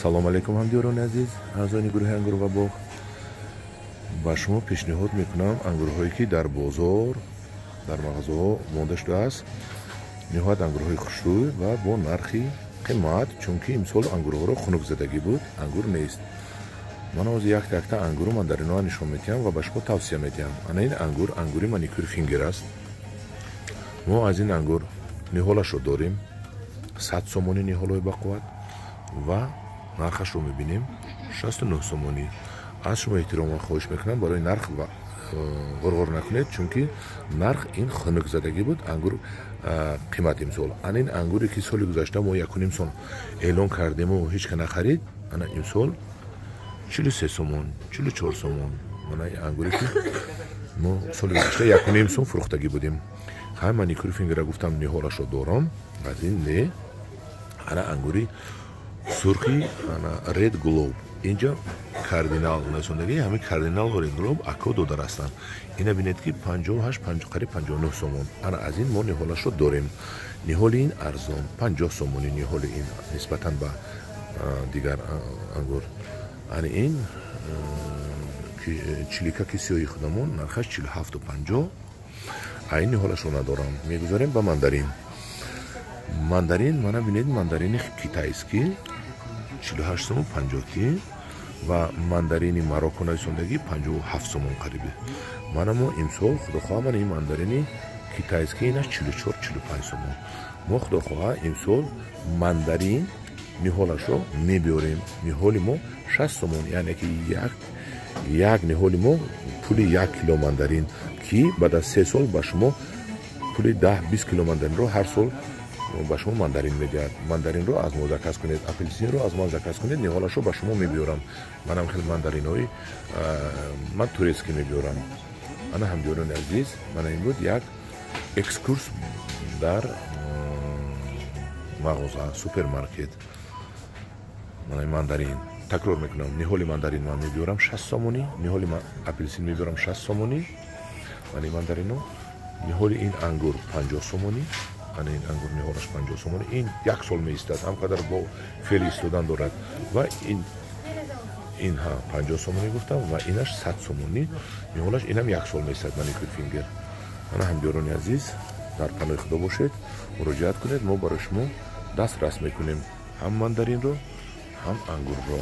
Салом алейкум, ҳамдиёрони азиз, аъзони гурӯҳи «Ангур ва боғ». Ба шумо пешниҳод мекунам ангурҳое, ки дар бозор, дар мағозаҳо монда шудааст. Ниҳоят ангурҳои хушрӯй ва бо нархи қимат, чунки имсол ангурҳоро хунукзадагӣ буд, ангур нест. Ман ҳозир якта якта ангуру мандариноа нишон медиҳам ва ба шумо тавсия медиҳам. Ана ин ангур, ангури Маникюр Фингер аст. Мо аз ин ангур ниҳолашро дорем, 100 сомонӣ ниҳолҳои бақувват, ва нархашро мебинем, 69 сомонӣ. Аз шумо эҳтироман хоҳиш мекунам, барои нарх ғурғур накунед, чунки нарх ин хунукзадагӣ буд, ангур қимат имсол. Ана ин ангуре, ки соли гузашта мо 1,5 сом эълон кардему, ҳеч ка нахарид, ана имсол 43 сомон, 44 сомон. Мана ангуре, ки мо соли гузашта 1,5 сом фурӯхтагӣ будем. Хай, Маникюр Фингера гуфтам, ниҳолашро дорам, аз ин не. Ана ангури сурхи, ана Ред Глоб, инҷа Кардинал насондагӣ. Ҳамин Кардинал, Ред Глоб ако додар ҳастанд. Ина бинед, ки 58, қариб 59 сомон. Ана аз ин мо ниҳолашро дорем. Ниҳоли ин арзон, 50 сомонӣ ниҳоли ин нисбатан ба дигар ангур. Ана ин чиликаки сиёҳи худамон, нархаш 47,50. А ин ниҳолашро надорам. Мегузорем ба мандарин. Мандарин мана бинед, мандарини китайский 48 сомон 50 тин ва мандарини Марокко нависондагӣ 57 сомон қарибе. Мана мо имсол, худохоҳа, мана ин мандарини китайский, инаш 44, 45 сомон. Мо, худохоҳа, имсол мандарин ниҳолашро мебиёрем. Ниҳоли мо 60 сомон, яъне ки як ниҳоли мо пули 1 кило мандарин, ки баъд аз 3 сол ба шумо пули 10-20 кило мандаринро ҳар сол ба шумо мандарин медиҳад. Мандаринро аз мо заказ кунед, апелсинро аз ман заказ кунед, ниҳолашро ба шумо мебиёрам. Манам хел мандаринҳои ман турецкий мебиёрам. Ана, ҳамдиёрони азиз, мана ин буд як экскурс дар мағоза, супермаркет. Мана мандарин, такрор мекунам, ниҳоли мандарин ман мебиёрам 60 сомонӣ, ниҳоли апелсин мебиёрам 60 сомонӣ. Мана мандарино, ниҳоли ин ангур 50 сомонӣ. Ана ин ангур ниҳолаш 50 сомонӣ. Ин як сол меистад, ҳам қадар бо феъли истодан дорад. Ва ин ҳа 50 сомонӣ гуфтам, ва инаш 100 сомонӣ ниҳолаш, инам як сол меистад, Маникюр Фингер. Ана, ҳамдиёрони азиз, дар паноҳи Худо бошед. Муроҷиат кунед, мо барои шумо дастрас мекунем ҳам мандаринро, ҳам ангурро.